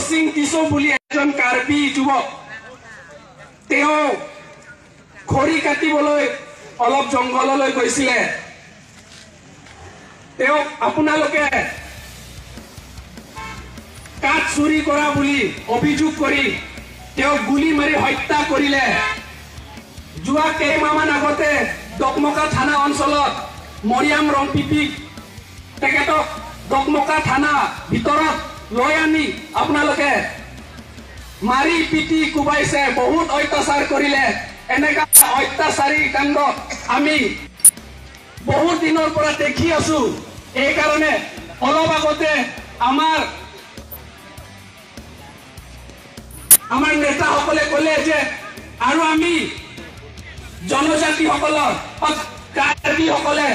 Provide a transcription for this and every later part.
Borsing tissue বুলি এজন কাৰ্বি যুৱক, তেওঁ খৰি কাটিবলৈ অলপ জংঘললৈ গৈছিলে। তেওঁক আপোনালোকে কাঠ চুৰি কৰা বুলি অভিযোগ কৰি তেওঁক গুলি মাৰি হত্যা কৰিলে। যোৱা কেইমাহমান আগতে ডকমকা থানা অঞ্চলত মৰিয়াম ৰংপিপিক তেখেতক ডকমকা থানা ভিতৰত লৈ আনি আপোনালোকে মাৰি পিটি কোবাইছে, বহুত অত্যাচাৰ কৰিলে। এনেকা অত্যাচাৰী কাণ্ড আমি বহুত দিনৰ পৰা দেখি আছো। এইকাৰণে অলপ আগতে আমাৰ আমাৰ নেতাসকলে ক'লে যে আৰু আমি জনজাতিসকলৰ কাৰ্বিসকলে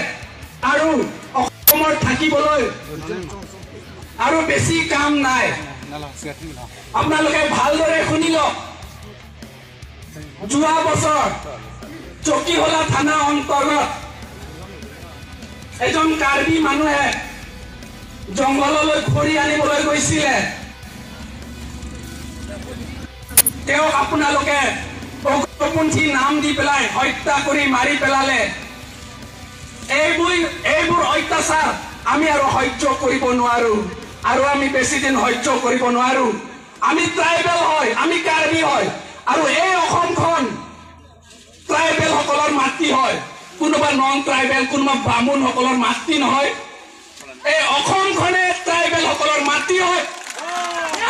আৰু অসমৰ থাকিবলৈ আৰু বেছি কাম নাই। আপোনালোকে ভালদৰে শুনি লওক, যোৱা বছৰ চকীহলা থানা অন্তৰ্গত এজন কাৰ্বি মানুহে জংঘললৈ খৰি আনিবলৈ গৈছিলে। তেওঁক আপোনালোকে উগ্ৰপন্থী নাম দি পেলাই হত্যা কৰি মাৰি পেলালে। এইবোৰ অত্যাচাৰ আমি আৰু সহ্য কৰিব নোৱাৰো, আৰু আমি বেছিদিন সহ্য কৰিব নোৱাৰো। আমি ট্ৰাইবেল হয়, আমি কাৰ্বি হয়, আৰু এই অসমখন ট্ৰাইবেলসকলৰ মাটি হয়, কোনোবা নন ট্ৰাইবেল কোনোবা বামুণসকলৰ মাটি নহয়। এই অসমখনে ট্ৰাইবেলসকলৰ মাটি হয়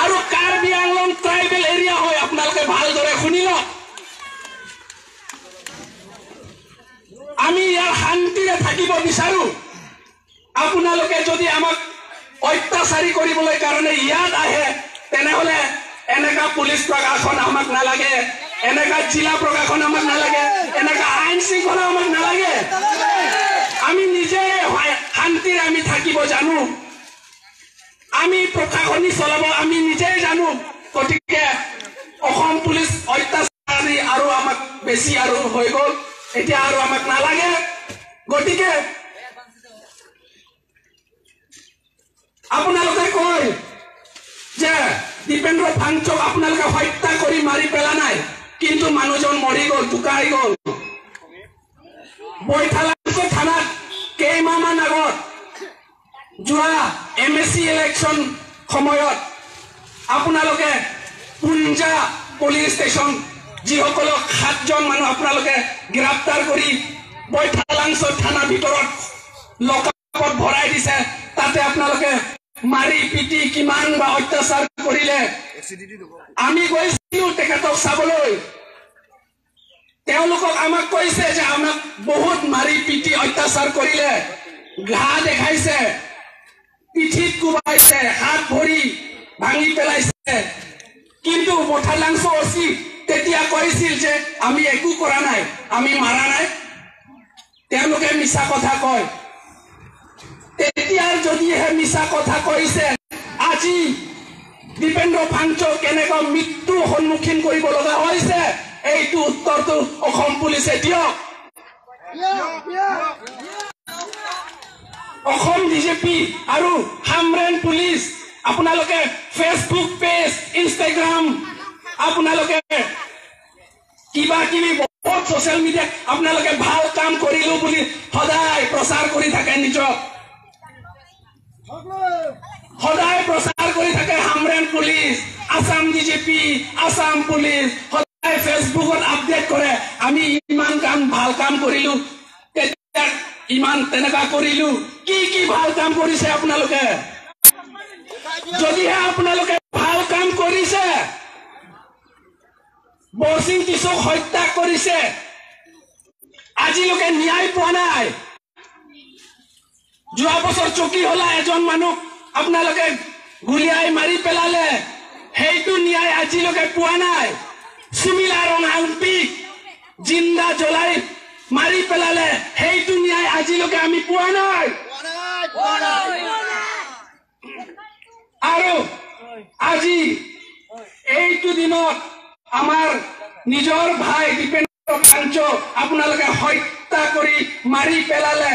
আৰু কাৰ্বি আংলং ট্ৰাইবেল এৰিয়া হয়। আপোনালোকে ভালদৰে শুনি লওক, আমি ইয়াৰ শান্তিৰে থাকিব বিচাৰো। আপোনালোকে যদি আমাক অত্যাচাৰী কৰিবলৈ কাৰণে ইয়াত আহে, তেনেহলে এনেকা পুলিচ প্ৰশাসন আমাক নালাগে, এনেকা জিলা প্ৰশাসন আমাক নালাগে, এনেকা আইন শৃংখলা আমাক নালাগে। আমি নিজে শান্তিৰে আমি থাকিব জানো, আমি প্ৰশাসনী চলাব আমি নিজেই জানো। গতিকে অসম পুলিচ অত্যাচাৰী আৰু আমাক বেছি আৰু হৈ গ'ল, এতিয়া আৰু আমাক নালাগে। গতিকে আপোনালোকে কয় যে দীপেন্দ্ৰ ফাংচক আপোনালোকে হত্যা কৰি মাৰি পেলা নাই, কিন্তু মানুহজন মৰি গ'ল, ঢুকাই গ'ল। বৈঠালাংছ থানাত কেইমাহমান আগত যোৱা এম এছ চি ইলেকশ্যন সময়ত আপোনালোকে পুঞ্জা পুলিচ ষ্টেচন যিসকলক 7জন মানুহ আপোনালোকে গ্ৰেপ্তাৰ কৰি বৈঠালাংছ থানাৰ ভিতৰত লকআপত ভৰাই দিছে, তাতে আপোনালোকে মাৰি পিটি কিমান বা অত্যাচাৰ কৰিলে। আমি গৈছিলো তেখেতক চাবলৈ, তেওঁলোকক আমাক কৈছে যে আমাক বহুত মাৰি পিটি অত্যাচাৰ কৰিলে, ঘাঁ দেখাইছে, পিঠিত কোবাইছে, হাত ভৰি ভাঙি পেলাইছে। কিন্তু বৈঠালাংছ অচি তেতিয়া কৈছিল যে আমি একো কৰা নাই, আমি মাৰা নাই। তেওঁলোকে মিছা কথা কয়। তেতিয়া যদিহে মিছা কথা কৈছে, আজি দীপেন্দ্ৰ ফাংচক কেনেকুৱা মৃত্যু সন্মুখীন কৰিব লগা হৈছে, এইটো উত্তৰটো অসম পুলিচে দিয়ক। অসম বিজেপি আৰু হামৰেন পুলিচ, আপোনালোকে ফেচবুক পেজ, ইনষ্টাগ্ৰাম, আপোনালোকে কিবা কিবি বহুত ছচিয়েল মিডিয়াত আপোনালোকে ভাল কাম কৰিলো বুলি সদায় প্ৰচাৰ কৰি থাকে, নিজক সদায় প্ৰচাৰ কৰি থাকে। Hamren police, Assam BJP, Assam police সদায় ফেচবুকত আপডেট কৰে, আমি ইমান কাম ভাল কাম কৰিলো, তেতিয়া ইমান তেনেকুৱা কৰিলো। কি কি ভাল কাম কৰিছে আপোনালোকে? যদিহে আপোনালোকে ভাল কাম কৰিছে, বৰসিং টিছক হত্যা কৰিছে, আজিলৈকে ন্যায় পোৱা নাই। যোৱা বছৰ চকীহলা এজন মানুহ আপোনালোকে গুলিয়াই মাৰি পেলালে, সেইটো ন্যায় আজিলৈকে পোৱা নাই। সুমিলা ৰংহাংপিক জিন্দা জ্বলাই মাৰি পেলালে, সেইটো ন্যায় আজিলৈকে আমি পোৱা নাই। আৰু আজি এইটো দিনত আমাৰ নিজৰ ভাই দীপেন্দ্ৰ ফাংচক আপোনালোকে হত্যা কৰি মাৰি পেলালে।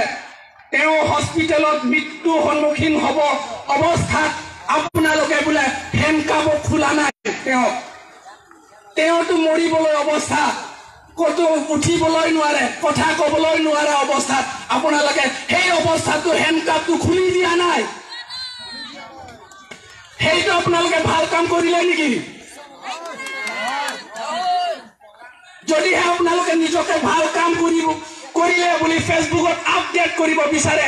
তেওঁ হস্পিটেলত মৃত্যু সন্মুখীন হ'ব অৱস্থাত আপোনালোকে বোলে হেণ্ডকাপো খোলা নাই তেওঁক, তেওঁতো মৰিবলৈ অৱস্থা, ক'তো উঠিবলৈ নোৱাৰে, কথা ক'বলৈ নোৱাৰা অৱস্থাত আপোনালোকে সেই অৱস্থাটো হেণ্ডকাপটো খুলি দিয়া নাই, সেইটো আপোনালোকে ভাল কাম কৰিলে নেকি? যদিহে আপোনালোকে নিজকে ভাল কাম কৰিলে বুলি ফেচবুকত আপডেট কৰিব বিচাৰে,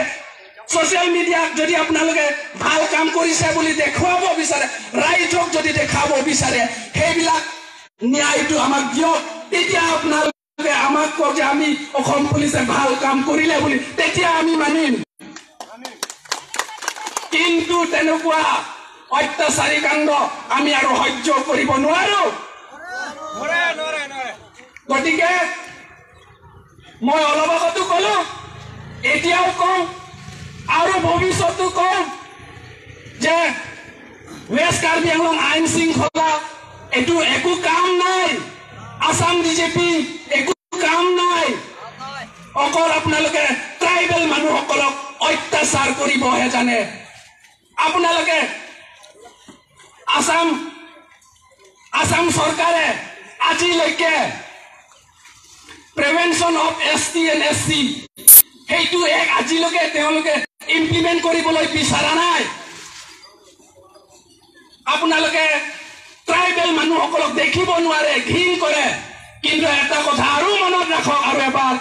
ছচিয়েল মিডিয়াত যদি আপোনালোকে ভাল কাম কৰিছে বুলি দেখুৱাব বিচাৰে, ৰাইজক যদি দেখাব বিচাৰে, সেইবিলাক ন্যায়টো আমাক দিয়ক। তেতিয়া আপোনালোকে আমাক কওক যে আমি অসম পুলিচে ভাল কাম কৰিলে বুলি, তেতিয়া আমি মানিম। কিন্তু তেনেকুৱা অত্যাচাৰী কাণ্ড আমি আৰু সহ্য কৰিব নোৱাৰো। গতিকে মই অলপ আগতো ক'লো, এতিয়াও কওঁ আৰু ভৱিষ্যতো কওঁ যে ৱেষ্ট কাৰ্বি আংলং আইন শৃংখলা এইটো একো কাম নাই, আছাম বিজেপি একো কাম নাই, অকল আপোনালোকে ট্ৰাইবেল মানুহসকলক অত্যাচাৰ কৰিবহে জানে। আপোনালোকে আছাম চৰকাৰে আজিলৈকে prevention of S T and S C সেইটো এক আজিলৈকে তেওঁলোকে ইমপ্লিমেণ্ট কৰিবলৈ বিচৰা নাই। আপোনালোকে ট্ৰাইবেল মানুহসকলক দেখিব নোৱাৰে, ঘিণ কৰে। কিন্তু এটা কথা আৰু মনত ৰাখক আৰু এবাৰ,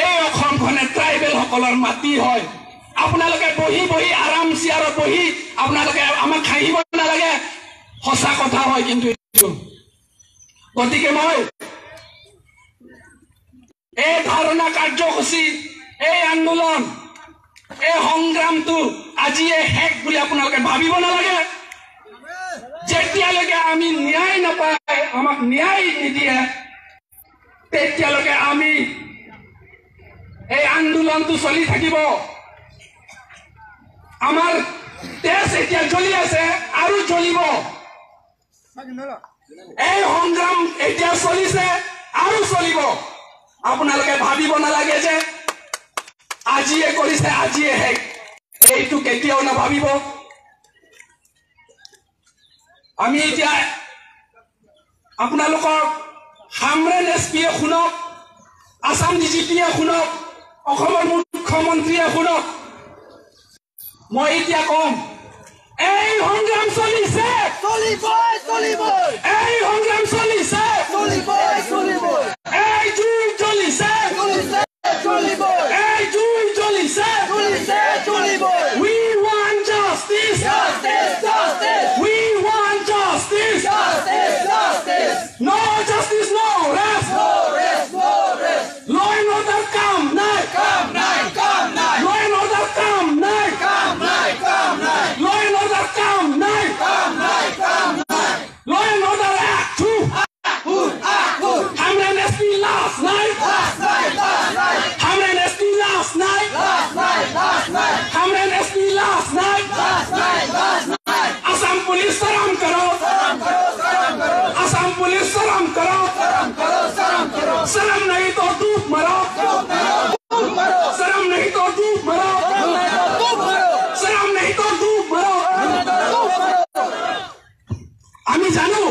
এই অসমখনে ট্ৰাইবেলসকলৰ মাটি হয়। আপোনালোকে বহি বহি আৰাম চেয়াৰত বহি আপোনালোকে আমাক হাঁহিব নালাগে, সঁচা কথা হয় কিন্তু এইটো। গতিকে মই এই ধাৰণা কাৰ্যসূচী, এই আন্দোলন, এই সংগ্ৰামটো আজিয়ে শেষ বুলি আপোনালোকে ভাবিব নালাগে। যেতিয়ালৈকে আমি ন্যায় নাপায়, আমাক ন্যায় নিদিয়ে, তেতিয়ালৈকে আমি এই আন্দোলনটো চলি থাকিব। আমাৰ তেজ এতিয়া জ্বলি আছে আৰু জ্বলিব। এই সংগ্ৰাম এতিয়া চলিছে আৰু চলিব। আপোনালোকে ভাবিব নালাগে যে আজিয়ে কৰিছে আজিয়ে শেষ, এইটো কেতিয়াও নাভাবিব। আমি এতিয়া আপোনালোকৰ হামৰেন এছ পিয়ে শুনক, আছাম ডি জি পিয়ে শুনক, অসমৰ মুখ্যমন্ত্ৰীয়ে শুনক, মই এতিয়া কম, এই সংগ্ৰাম চলিছে, চলিবই চলিবই, এই সংগ্ৰাম চলিছে, চলিবই চলিবই, এই জুই জ্বলিছে, চলিছে চলিবই, এই জুই জ্বলিছে, চলিছে চলিবই। We want justice, Justice, justice, we want justice, justice, justice. No justice, no rest, No rest, no rest. Law and order কাম নাই, কাম নাই, কাম নাই, law and order কাম নাই, কাম নাই, কাম নাই, law and order কাম নাই, কাম নাই, কাম নাই। Law and order act 2, আহুর, আহুর। Hamren SP last night, Last night, last night, Hamren SP last night, last night, last night, Hamren SP last night, last night, last night. Assam police शर्म करो, शर्म करो, शर्म करो, असम पुलिस शर्म करो, शर्म करो, शर्म करो। शर्म नहीं तो डूब मरो, डूब मरो, डूब मरो, शर्म नहीं तो डूब मरो, शर्म नहीं तो डूब मरो, शर्म नहीं तो डूब मरो। नहीं तो डूब मरो। আমি জানো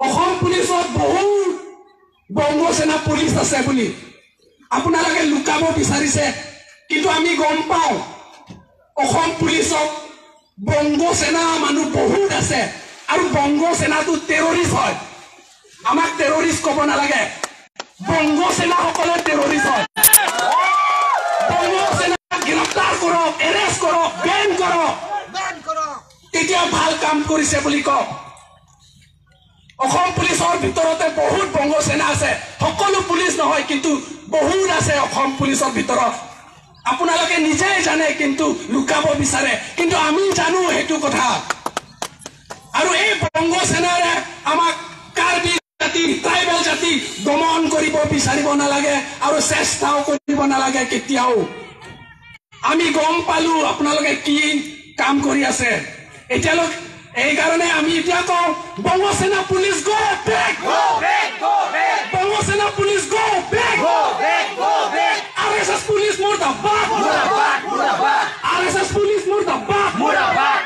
অসম পুলিচত বহুত বংগসেনা পুলিচ আছে বুলি আপোনালোকে লুকাব বিচাৰিছে, কিন্তু আমি গম পাওঁ অসম পুলিচত বংগসেনা মানুহ বহুত আছে আৰু বংগসেনাটো টেৰৰিষ্ট হয়। আমাক টেৰৰিষ্ট ক'ব নালাগে, বংগসেনাসকলে টেৰৰিষ্ট হয়। বংগসেনাক গ্ৰেপ্তাৰ কৰক, এৰেষ্ট কৰক, বেন কৰক, ব্যান কৰো। তেতিয়া ভাল কাম কৰিছে বুলি কওক। অসম পুলিচৰ ভিতৰতে বহুত বংগসেনা আছে, সকলো পুলিচ নহয় কিন্তু বহুত আছে অসম পুলিচৰ ভিতৰত। আপোনালোকে নিজেই জানে কিন্তু লুকাব বিচাৰে, কিন্তু আমি জানো সেইটো কথা। আৰু এই বংগসেনাৰে আমাক কাৰ্বি জাতি, ট্ৰাইবেল জাতি দমন কৰিব বিচাৰিব নালাগে আৰু চেষ্টাও কৰিব নালাগে কেতিয়াও। আমি গম পালো আপোনালোকে কি কাম কৰি আছে এতিয়ালৈকে। এইকাৰণে আমি এতিয়া কওঁ, Bongo Sena police go back, Go back, go back, Bongo Sena police go back, go back, go back. R S S police মুৰ্দাবাদ, মুৰ্দাবাদ, মুৰ্দাবাদ, আৰ এছ এছ পুলিচ মুৰ্দাবাদ, মুৰ্দাবাদ,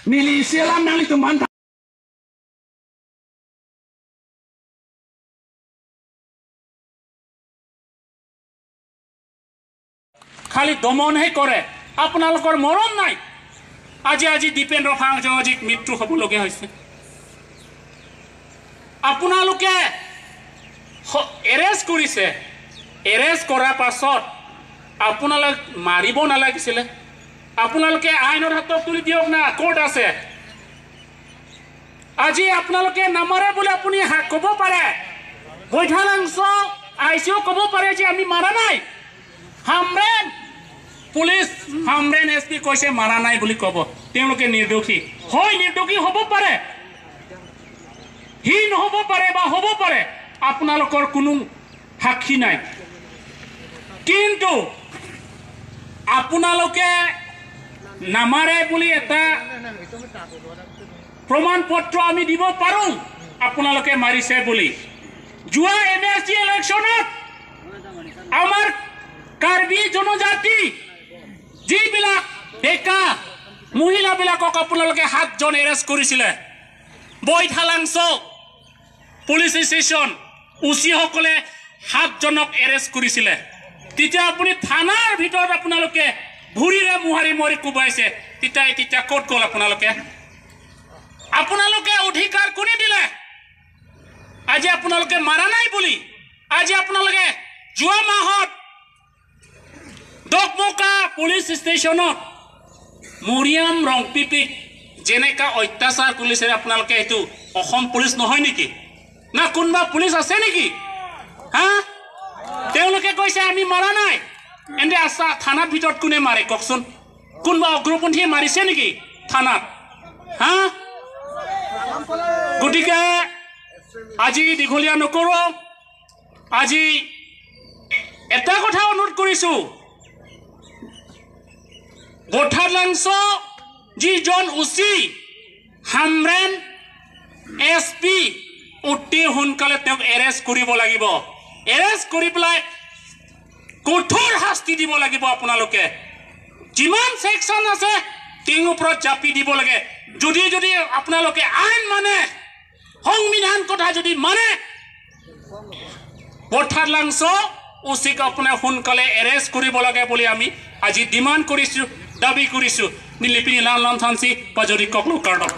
Nili sialam nang itu mantap. খালি দমনহে কৰে, আপোনালোকৰ মৰম নাই। আজি আজি দীপেন্দ্ৰ ফাংজীক মৃত্যু হ'বলগীয়া হৈছে। আপোনালোকে এৰেষ্ট কৰিছে, এৰেষ্ট কৰাৰ পাছত আপোনালোক মাৰিব নালাগিছিলে। আপোনালোকে আইনৰ হাতত তুলি দিয়ক না, ক'ৰ্ট আছে। আজি আপোনালোকে নামাৰে বুলি আপুনি ক'ব পাৰে, বৈঠালাংছ আইচিও ক'ব পাৰে যে আমি মাৰা নাই। Hamren police, Hamren S P কৈছে মাৰা নাই বুলি ক'ব, তেওঁলোকে নিৰ্দোষী হয়। নিৰ্দোষী হ'ব পাৰে, সি নহ'ব পাৰে বা হ'ব পাৰে, আপোনালোকৰ কোনো সাক্ষী নাই। কিন্তু আপোনালোকে নামাৰে বুলি এটা প্ৰমাণ পত্ৰ আমি দিব পাৰোঁ আপোনালোকে মাৰিছে বুলি। যোৱা এম এছ জি ইলেকশ্যনত আমাৰ কাৰ্বি জনজাতি যিবিলাক ডেকা মহিলাবিলাকক আপোনালোকে 7জন এৰেষ্ট কৰিছিলে। বৈঠালাংছ পুলিচ ষ্টেচন উচিসকলে 7জনক এৰেষ্ট কৰিছিলে। তেতিয়া আপুনি থানাৰ ভিতৰত আপোনালোকে ভৰিৰে মোহাৰি মোহাৰি কোবাইছে। তেতিয়া ক'ত গ'ল আপোনালোকে? আপোনালোকে অধিকাৰ কোনে দিলে? আজি আপোনালোকে মাৰা নাই বুলি আজি আপোনালোকে যোৱা মাহত দকমকা পুলিচ ষ্টেচনত মৰিয়াম ৰংপিপিক যেনেকা অত্যাচাৰ কৰিছে আপোনালোকে, এইটো অসম পুলিচ নহয় নেকি? না কোনোবা পুলিচ আছে নেকি? হা, তেওঁলোকে কৈছে আমি মাৰা নাই। এনে আছা থানাৰ ভিতৰত কোনে মাৰে কওকচোন? কোনোবা অগ্ৰপন্থীয়ে মাৰিছে নেকি থানাত? হা, গতিকে আজি দীঘলীয়া নকৰোঁ। আজি এটা কথা অনুৰোধ কৰিছোঁ, বৈঠালাংছ যিজন উচি হামৰেন এছ পি অতি সোনকালে তেওঁক এৰেষ্ট কৰিব লাগিব। এৰেষ্ট কৰি পেলাই কঠোৰ শাস্তি দিব লাগিব। আপোনালোকে যিমান ছেকশ্যন আছে টিং ওপৰত জাপি দিব লাগে। যদি যদি আপোনালোকে আইন মানে, সংবিধান কথা যদি মানে, বৈঠালাংছ উচিক আপোনাৰ সোনকালে এৰেষ্ট কৰিব লাগে বুলি আমি আজি ডিমাণ্ড কৰিছোঁ, দাবী কৰিছোঁ। নীলিপিনি লাল লাল থানচি পাজৰি ককলো কাৰ্ডক।